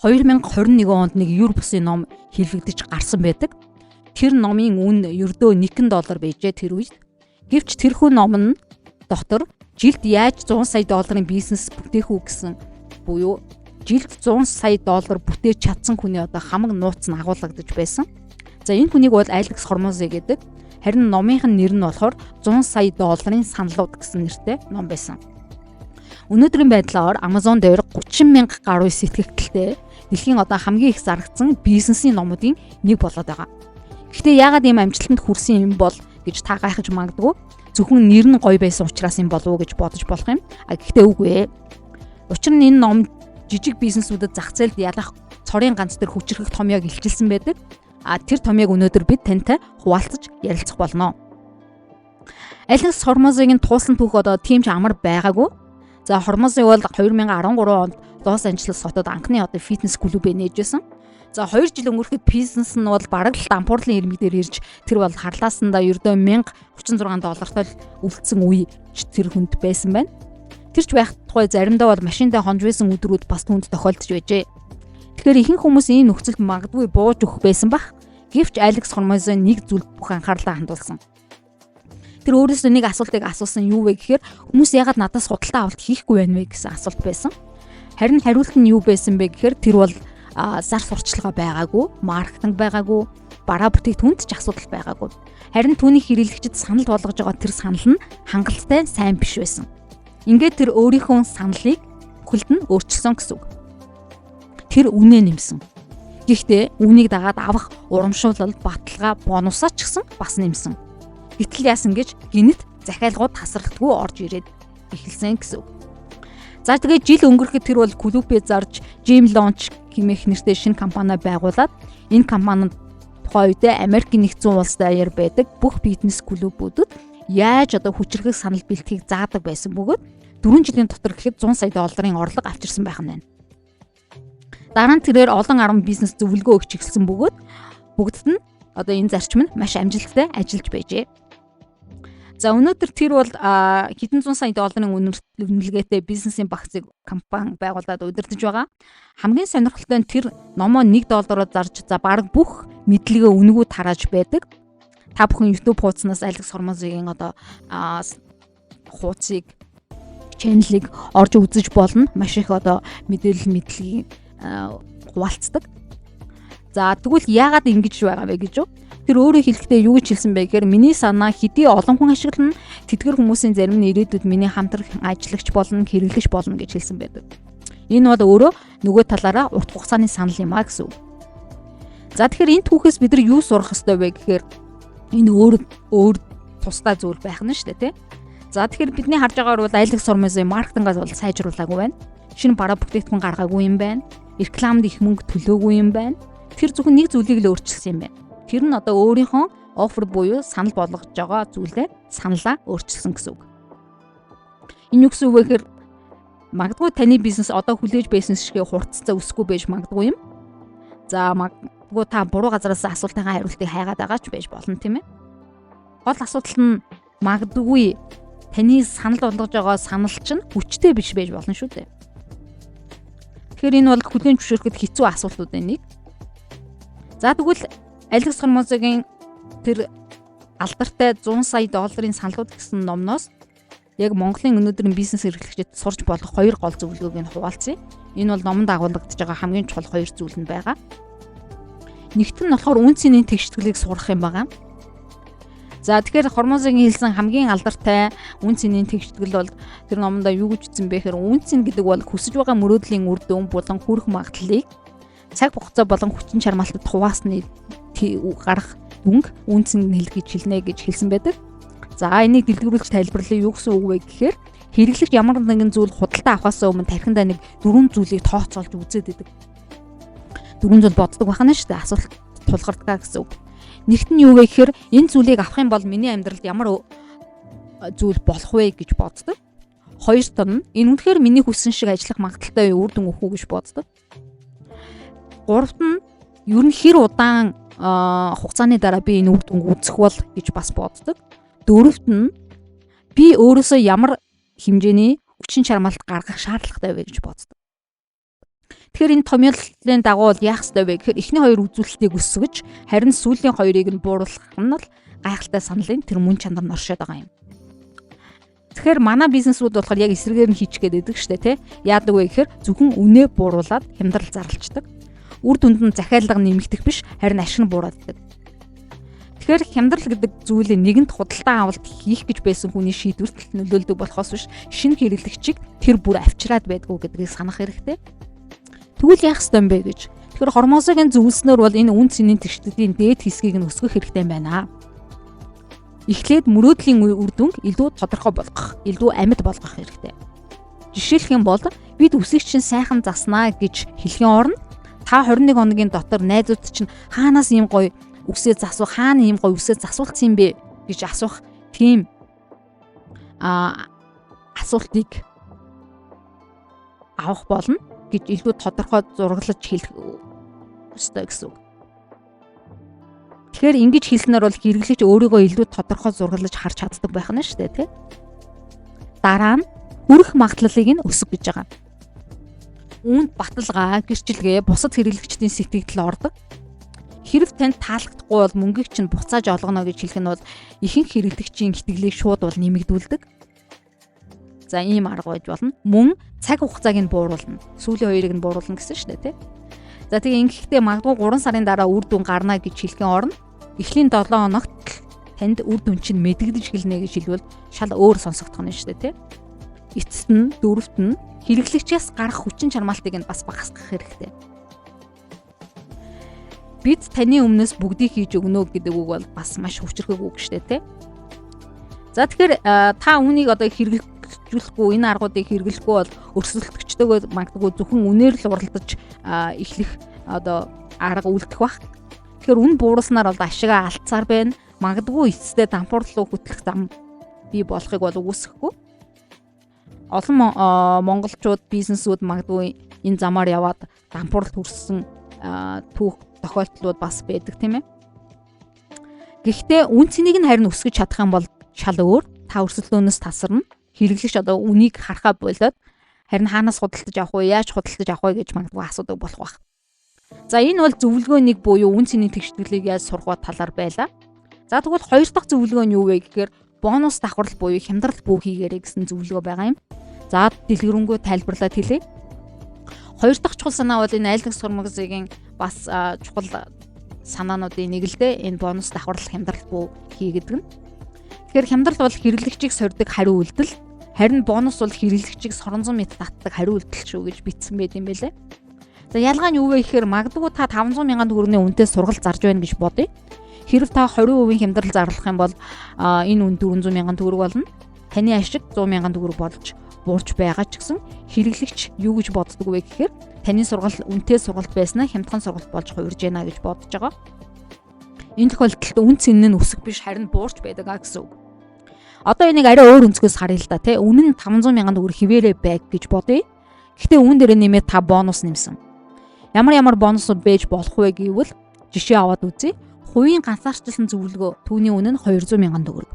2021 онд нэг юр бусын ном хэлвэгдэж гарсан байдаг. Тэр номын үн ердөө 1 доллар байжээ тэр үед. Гэвч тэрхүү ном нь дотор жилд яаж 100 сая долларын бизнес бүтээх үү гэсэн буюу жилд 100 сая доллар бүтээж чадсан хүний одоо хамаг нууц нь агуулгадаж байсан. За, энэ хүнийг бол Алекс Хормози гэдэг. Харин номынх нь нэр нь болохоор 100 сая долларын саналууд гэсэн нэртэй ном байсан. Өнөөдрийн байдлаар Amazon дээр 30 мянга гаруй сэтгэгдэлтэй дэлхийн одоо хамгийн их зарагдсан бизнесийн номуудын нэг болоод байгаа. Гэхдээ яагаад ийм амжилтанд хүрсэн юм бол гэж та гайхаж магадгүй. Зөвхөн нэр нь гоё байсан учраас юм болов уу гэж бодож болох юм. А гэхдээ үгүй ээ. Учир нь энэ ном жижиг бизнесүүдэд зах зээлд ялах цорын ганц тэр хүчирхэг томьёог илчилсэн байдаг. А тэр томьёог өнөөдөр бид тантай хуваалцаж ярилцах болно. Алекс Хормозигийн туулсан түүх одоо тийм ч амар байгаагүй. За, Хормози бол 2013 онд Лос Анжелес хотод анхны одоо фитнес клубээ нээж байсан. За, 2 жил өнгөрөхөд бизнес нь бол бараг л дампуурлын ирмэг дээр ирж, тэр бол харлаасандаа ердөө 1036 доллартай л үлдсэн үе тэр хүнд байсан байна. Тэр ч байх тухай заримдаа бол машиндаа хонж байсан өдрүүд бас түүнд тохиолдож байжээ. Тэгэхээр ихэнх хүмүүс ийм нөхцөлд магадгүй бууж өгөх байсан бах. Гэвч Алекс Хормозо нэг зүйлд бүх анхаарлаа хандуулсан. Тэр өөрөөсөө нэг асуултыг асуусан. Юу вэ гэхээр хүмүүс яагаад надаас худалдаа авалт хийхгүй байна вэ гэсэн асуулт байсан. Харин хариулт нь юу байсан бэ гэхээр тэр бол зар сурталчилгаа байгаагүй, маркетинг байгаагүй, бараа бүтээгдэхүүнд ч асуудал байгаагүй. Харин түүний хэрэглэгчид санал болгож байгаа тэр санал нь хангалттай сайн биш байсан. Ингээд тэр өөрийнхөө саналыг бүхэлд нь өөрчилсөн гэсэн үг. Тэр үнэ нэмсэн. Гэхдээ үүнийг дагаад авах урамшуулал, баталгаа, бонусаа ч гэсэн бас нэмсэн. Гэтэл яасан гэж гэнэт захиалгууд тасралтгүй орж ирээд эхэлсэн гэсэн үг. За, тэгээд жил өнгөрөхөд тэр бол клубээ зарж, Gym Launch хэмээх нэртэй шинэ компани байгуулад, энэ компани тухайн үедээ Америкийн нэгдсэн улс даяар байдаг бүх фитнес клубүүдэд яаж одоо хүчирхэг санал бэлтгэхийг заадаг байсан бөгөөд 4 жилийн дотор гэхэд 100 сая долларын орлого авчирсан байх нь байна. Дараа нь тэрээр олон 10 бизнес зөвлөгөө өгч эхэлсэн бөгөөд бүгдд нь одоо энэ зарчим нь маш амжилттай ажиллаж байжээ. За, өнөөдөр тэр бол хэдэн зуун сая долларын үнэлгээтэй бизнесийн багцыг компани байгуулад удирдах байгаа. Хамгийн сонирхолтой нь тэр номоо 1 доллараар зарж, за, бараг бүх мэдлэгээ үнэгүй тарааж байдаг. Та бүхэн YouTube хуудаснаас Алекс Хормозигийн одоо хуудсыг, channel-ыг орж үзэж болно. Маш их одоо мэдээлэл мэдлэгийг хуваалцдаг. За, тэгвэл яагаад ингэж байгаа вэ гэж юу? Тэр өөрөө хэлэхдээ юу гэж хэлсэн бэ гэхээр миний санаа хэдий олон хүн ашиглана, тэдгэр хүмүүсийн зарим нь ирээдүйд миний хамтрах ажиллагч болно, хэрэглэгч болно гэж хэлсэн байдаг. Энэ бол өөрөө нөгөө талаараа урт хугацааны санал юм а гэсэн үг. За, тэгэхээр энэ түүхээс бид нар юу сурах ёстой вэ гэхээр энэ өөр өөр тусдаа зүйл байх нь шүү дээ, тий. За, тэгэхээр бидний харж байгаагаар бол Алекс Хормозын маркетингаас бол сайжруулаагүй байна. Шинэ бараа бүтээгдэхүүн гаргаагүй юм байна. Рекламад их мөнгө төлөөгүй юм байна. Тэр зөвхөн нэг зүйлийг л өөрчилсөн юм байна. Тэр нь одоо өөрийнхөө offer буюу санал болгож байгаа зүйлээ, саналаа өөрчилсөн гэсэн үг. Энэ юу гэсэн үг вэ гэхээр магадгүй таны бизнес одоо хүлээж байсан шиг хурцтай өсөхгүй байж магадгүй юм. За, магадгүй та буруу газараас асуултынхаа хариултыг хайгаад байгаа ч байж болно, тийм ээ. Гол асуудал нь магадгүй таны санал болгож байгаа санал чинь хүчтэй биш байж болно шүү дээ. Тэгэхээр энэ бол хүлээн зөвшөөрөхөд хэцүү асуултуудын нэг. За, тэгвэл Алекс Хормозогийн тэр алдартай 100 сая долларын саналууд гэсэн номноос яг Монголын өнөөдрийн бизнес эрхлэгчид сурч болох хоёр гол зөвлөгөөг нь хуваалцъя. Энэ бол номонд агуулгадж байгаа хамгийн чухал хоёр зүйл нь байгаа. Нэгт нь болохоор үнэ цэнийн тэгшитгэлийг сурах юм байгаа. За, тэгэхээр Хормозогийн хэлсэн хамгийн алдартай үнэ цэнийн тэгштгэл бол тэр номондоо юу гэж хэлсэн бэ гэхээр үнэ цэн гэдэг бол хүсэж байгаа мөрөөдлийн үр дүн болон хүрэх магадлалыг цаг хугацаа болон хүчин чармаалтад хуваасны гарах дүнг үнэ цэн гэж хэлнэ гэж хэлсэн байдаг. За, энийг дэлгэрүүлж тайлбарлая. Юу гэсэн үг вэ гэхээр хэрэглэгч ямар нэгэн зүйл худалдаа авахаас өмнө тархиндаа нэг дөрвөн зүйлийг тооцоолж үзээд байдаг. Дөрвөн зүйл боддог байна шүү дээ. Асуулт тулгардаг гэсэн үг. Нэгт нь юу вэ гэхээр энэ зүйлийг авах юм бол миний амьдралд ямар зүйл болох вэ гэж боддог. Хоёрт нь энэ үнэхээр миний хүссэн шиг ажиллах магадлалтай үр дүн өгөх үү гэж боддог. Гуравт нь ер нь хэр удаан хугацааны дараа би энэ үр дүнг үзэх бол гэж бас боддог. Дөрөвт нь би өөрөөсөө ямар хэмжээний хүчин чармаалт гаргах шаардлагатай вэ гэж боддог. Тэгэхээр энэ томьёоллын дагуу бол яах ёстой вэ гэхээр эхний хоёр үзүүлэлтийг өсгөж, харин сүүлийн хоёрыг нь бууруулах нь л гайхалтай саналын тэр мөн чанар нь оршоод байгаа юм. Тэгэхээр манай бизнесүүд болохоор яг эсрэгээр нь хийчих гээд байдаг штэ, тий. Яадаг вэ гэхээр зөвхөн үнэ бууруулад хямдрал зарлцдаг. Үр дүнд нь захиалга нэмэгдэх биш, харин ашиг нь буураад байдаг. Тэгэхээр хямдрал гэдэг зүйлийг нэгэнт худалдан авалт хийх гэж байсан хүний шийдвэрт нөлөөлдөг болохоос биш, шинэ хэрэглэгчийг тэр бүр авчираад байдгүй гэдгийг санах хэрэгтэй. Тэгвэл яах ёстой юм бэ гэж. Тэгэхээр Хормосогийн зөвлөснөөр бол энэ үн цэнийн тэгшдлийн дээд хэсгийг нь өсгөх хэрэгтэй юм байна. Эхлээд мөрөөдлийн үр дүнг илүү тодорхой болгох, илүү амьд болгох хэрэгтэй. Жишээлх юм бол бид үсийг чинь сайхан заснаа гэж хэлэхийн оронд та 21 хоногийн дотор найзууд чинь хаанаас ийм гоё үсээ засуу, хаана ийм гоё үсээ засуулсан юм бэ гэж асуух тийм асуултыг авах болно гэж илүү тодорхой зураглаж хэлэх ёстой гэсэн үг. Тэгэхээр ингэж хэлснээр бол хэрэглэгч өөрийгөө илүү тодорхой зураглаж харж чаддаг байх нь шүү дээ, тий. Дараа нь хүрэх магадлалыг нь өсөг гэж байгаа. Үүнд баталгаа, гэрчилгээ, бусад хэрэглэгчдийн сэтгэгдэл ордог. Хэрв танд таалагдахгүй бол мөнгийг чинь буцааж олгоно гэж хэлэх нь бол ихэнх хэрэглэгчийн итгэлийг шууд бол нэмэгдүүлдэг. За, ийм арга байж болно. Мөн цаг хугацааг нь бууруулна. Сүүлийн хоёрыг нь бууруулна гэсэн шүү дээ, тий. За, тэгээ ингэхдээ магадгүй 3 сарын дараа үр дүн гарна гэж хэлэхийн оронд эхлийн 7 хоногт танд үр дүн чинь мэдэгдэж эхэлнэ гэж хэлбэл шал өөр сонсогдох нь шүү дээ, тий. Эцэст нь дөрөвт нь хэрэглэгчээс гарах хүчин чармаалтыг нь бас багасгах хэрэгтэй. Бид таны өмнөөс бүгдийг хийж өгнө гэдэг үг бол бас маш хүчирхэг үг шүү дээ, тий. За, тэгэхээр та үүнийг одоо хэрэглэхгүй, энэ аргуудыг хэрэглэхгүй бол өрсөлдөгчтэйгөө магадгүй зөвхөн үнээр л уралдаж эхлэх одоо арга үлдэх бах. Тэгэхээр үн бууруулснаар бол ашигаа алдсаар байна. Магадгүй эцэстээ дампуурлуу хөтлөх зам бий болохыг бол үгүйсэхгүй. Олон монголчууд, бизнесүүд магадгүй энэ замаар яваад дампууралд хүрсэн түүх тохиолдлууд бас байдаг, тийм ээ. Гэхдээ үн цэнийг нь харин өсгөж чадах юм бол шал өөр. Та өрсөлдөөнөөс тасарна. Хэрэглэгч одоо үнийг харахаа болоод харин хаанаас худалдаж авах вэ, яаж худалдаж авах вэ гэж магадгүй асуудаг болох байх. За, энэ бол зөвлөгөө нэг буюу үн цэний тэгшитгэлийг яаж сурах вэ талаар байлаа. За, тэгвэл хоёр дахь зөвлөгөө нь юу вэ гэхээр бонус давхрал буюу хямдрал бүү хийгээрэй гэсэн зөвлөгөө байгаа юм. За, дэлгэрэнгүй тайлбарлаад хэлье. Хоёр дахь чухал санаа бол энэ Алекс Хормозигийн бас чухал санаануудын нэг л дээ, энэ бонус давхрал, хямдрал бүү хий гэдэг нь. Тэгэхээр хямдрал бол хэрэглэгчийг сорьдог хариу үйлдэл, харин бонус бол хэрэглэгчийг соронзон мэт татдаг хариу үйлдэл шүү гэж бичсэн байт юм байлээ. За, ялгаа нь юу вэ гэхээр магадгүй та 500 мянган төгрөгийн үнэтэй сургалт зарж байна гэж бодъё. Хэрв та 20% хямдрал зарлах юм бол энэ үн 400 мянган төгрөг болно. Таны ашиг 100 мянган төгрөг болж буурч байгаа ч гэсэн хэрэглэгч юу гэж боддог вэ гэхээр таны сургалт үнэтэй сургалт байснаа хямдхан сургалт болж хувирж байна гэж бодож байгаа. Энэ тохиолдолд үн цэн нь өсөх биш, харин буурч байдаг а гэсэн үг. Одоо энийг арай өөр өнцгөөс харъя л да, тий. Үнэн нь 500 мянган төгрөг хിവэрэ байг гэж бодъё. Гэхдээ үүн дээр нэмээд та бонус нэмсэн. Ямар ямар бонусууд байж болох вэ гэвэл жишээ аваад үзье. Хувийн ганцаарчлан зөвлөгөө, түүний үнэ нь 200 мянган төгрөг.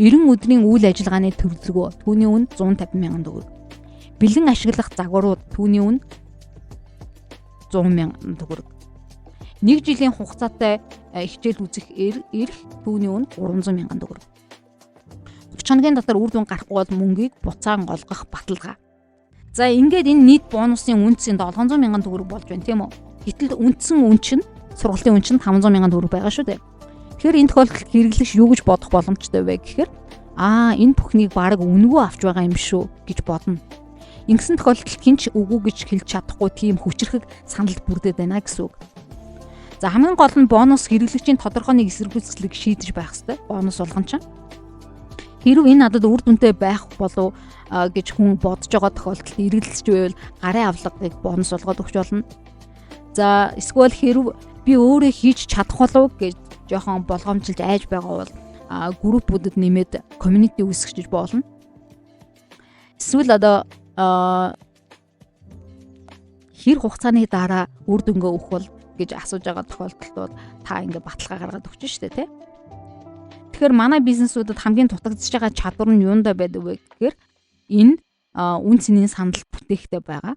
90 өдрийн үйл ажиллагааны төлөвлөгөө, түүний үн 150 мянган төгрөг. Бэлэн ашиглах загварууд, түүний үн 100 мянган төгрөг. Нэг жилийн хугацаатай хичээл үзэх эрх, түүний үн 300 мянган төгрөг. 30 хоногийн дотор үр дүн гарахгүй бол мөнгийг буцаан олгох баталгаа. За, ингээд энэ нийт бонусын үнэ 700 мянган төгрөг болж байна, тийм үү? Гэтэл үндсэн үн чинь, сургалтын үн чинь 500 мянган төгрөг байгаа шүү дээ. Тэгэхээр энэ тохиолдолд хэрэглэгч юу гэж бодох боломжтой вэ гэхээр аа, энэ бүхнийг бараг үнэгүй авч байгаа юм шүү гэж бодно. Ингэсэн тохиолдолд хэн ч үгүй гэж хэлж чадахгүй тийм хүчирхэг санал бүрдээд байна гэсэн үг. За, хамгийн гол нь бонус хэрэглэгчийн тодорхой нэг эсэргүүцлийг шийдэж байх ёстой. Бонус болгон чинь. Хэрв энэ надад үр дүнтэй байх болов гэж хүн бодож байгаа тохиолдолд эргэлзэж байвал гарын авлагыг бонус болгоод өгч болно. За, эсвэл хэрв би өөрөө хийж чадах болов гэж жоохон болгоомжилж айж байгаа бол группүүдэд нэмээд community үүсгэж болно. Эсвэл одоо хэр хугацааны дараа үр дүнгээ өгөх бол гэж асууж байгаа тохиолдолд бол та ингээ баталгаа гаргаад өгч штэ, тий. Тэгэхээр манай бизнесүүдэд хамгийн дутагдж байгаа чадвар нь юундаа байдаг вэ гэхээр энэ үн цэнийн санал бүтээхтэй байгаа.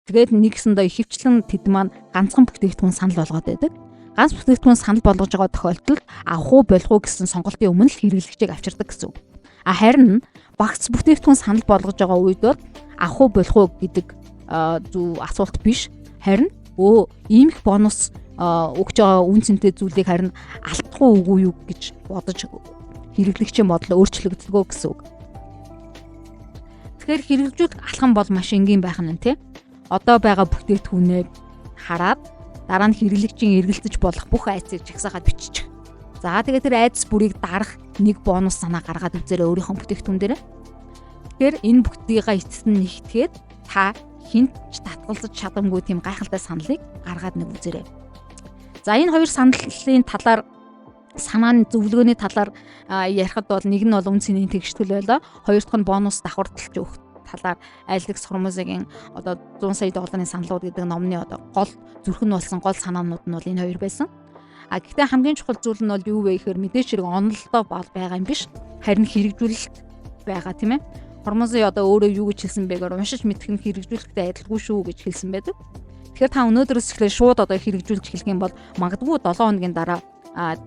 Тэгээд нэгсэндээ ихэвчлэн тэд маань ганцхан бүтээгдэхүүн санал болгоод байдаг. Ганц бүтээгдэхүүн санал болгож байгаа тохиолдолд авах уу болох уу гэсэн сонголтын өмнө л хэрэглэгчийг авчирдаг гэсэн үг. А харин багц бүтээгдэхүүн санал болгож байгаа үед бол авах уу болох уу гэдэг зүв асуулт биш. Харин ийм их бонус өгч байгаа үн цэнтэй зүйлийг харин алдах уу үгүй юу гэж бодож хэрэглэгчийн бодол өөрчлөгддөг гэсэн үг. Тэгэхээр хэрэгжүүлэх алхам бол маш энгийн байх нь тий. Одоо байгаа бүтээгдэхүүнээ хараад дараа нь хэрэглэгчийн эргэлзэж болох бүх айцыг жагсаагаад биччих. За тэгээд тэр айдас бүрийг дарах нэг бонус санаа гаргаад үзээрэй өөрийнхөө бүтээгдэхүүн дээр. Тэгэхээр энэ бүгдийгээ эцэст нь нэгтгэхэд та хинт ч татгалзаж чадамгүй тийм гайхалтай саналыг гаргаад нэг үзээрэй. За энэ хоёр саналын талаар санааны зөвлөгөөний талаар ярихад бол нэг нь бол үн цэний тэгштгэл байлаа. Хоёр дахь нь бонус давхардалж өгөх талаар Алекс Хормозигийн одоо 100 сая долларын саналууд гэдэг номны одоо гол зүрх нь болсон гол санаанууд нь бол энэ хоёр байсан. А гэхдээ хамгийн чухал зүйл нь бол юу вэ гэхээр мэдээж хэрэг онолдоо бол байгаа юм биш. Харин хэрэгжүүлэлт байгаа тийм ээ. Хормози одоо өөрөө юу гэж хэлсэн бэ гэхээр уншиж мэдэх нь хэрэгжүүлэхтэй адилгүй шүү гэж хэлсэн байдаг. Тэгэхээр та өнөөдрөөс эхлээд шууд одоо хэрэгжүүлж эхлэх юм бол магадгүй 7 хоногийн дараа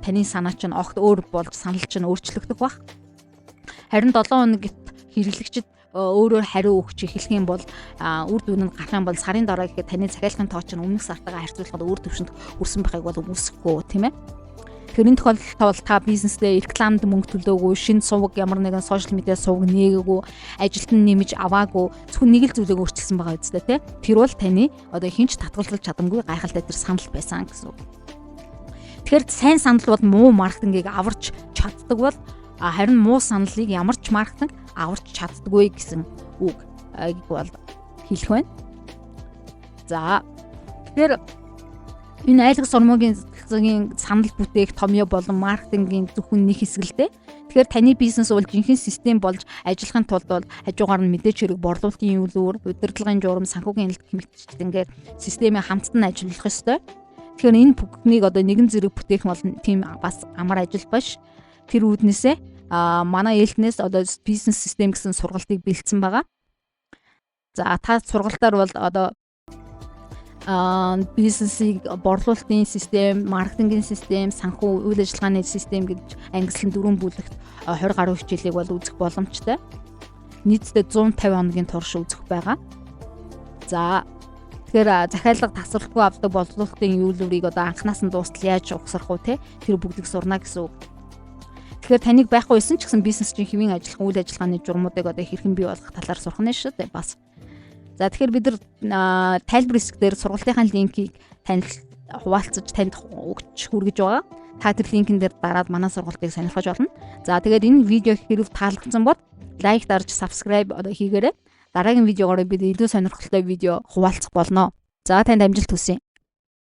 таны санаа чинь огт өөр болж санал чинь өөрчлөгдөх байх. Харин 7 хоногт хэрэглэгчид өөрөөр хариу өгч эхлэх юм бол үр дүн нь гарах юм бол сарын дараа гэхэд таны захиалгын тоо чинь өмнөх сартайгаа харьцуулахад өөр төвшөнд хүрсэн байхыг бол үгүйсэхгүй тийм ээ. Тэгэхээр энэ тохиолдолд бол та бизнесдээ рекламад мөнгө төлөөгүй, шинэ суваг ямар нэгэн social media суваг нээгээгүй, ажилтан нэмж аваагүй, зөвхөн нэг л зүйлийг өөрчилсөн байгаа үстэй тий. Тэр бол таны одоо хинч татгалзаж чадамгүй гайхалтай тэр санал байсан гэсэн үг. Тэгэхээр сайн санал бол муу маркетингийг аварч чаддаг бол харин муу саналыг ямар ч маркетинг аварч чаддаггүй гэсэн үг бол хэлэх байна. За тэгэхээр энэ Алекс Ормогийн санал бүтээх томьёо болон маркетингийн зөвхөн нэг хэсэг л дээ. Тэгэхээр таны бизнес бол жинхэнэ систем болж ажиллахын тулд бол хажуугаар нь мэдээж хэрэг борлуулалтын үйлдвэр, удирдлагын журам, санхүүгийн хэлт хэмжигчдэнгээр системээ хамтдан ажиллах ёстой. Тэгэхээр энэ бүхнийг одоо нэгэн зэрэг бүтээх бол тийм бас амар ажил биш. Тэр үүднээсээ манай ээлтнээс одоо бизнес систем гэсэн сургалтыг бэлдсэн байгаа. За та сургалтаар бол одоо бизнесийг борлуулалтын систем, маркетингийн систем, санхүү үйл ажиллагааны систем гэж ангилсан дөрвөн бүлэгт 20 гаруй хичээлийг бол үзэх боломжтой. Нийтдээ 150 хоногийн турш үзэх байгаа. За тэгэхээр захиалга тасралтгүй авдаг борлуулалтын үйлдвэрийг одоо анханаас нь дуустал яаж угсрах уу те тэр бүгдийг сурна гэсэн үг. Тэгэхээр таныг байхгүй байсан ч гэсэн бизнес чинь хэвийн ажиллах үйл ажиллагааны журмуудыг одоо хэрхэн бий болгох талаар сурах нь шүү дээ бас. За тэгэхээр бид нар тайлбар хэсэг дээр сургалтынхаа линкийг танд хуваалцаж танд өгч хүргэж байгаа. Та тэр линкэн дээр дараад манай сургалтыг сонирхож болно. За тэгээд энэ видео хэрэг таалагдсан бол лайк дарж subscribe одоо хийгээрэй. Дараагийн видеогоор бид илүү сонирхолтой видео хуваалцах болно. За танд амжилт хүсье.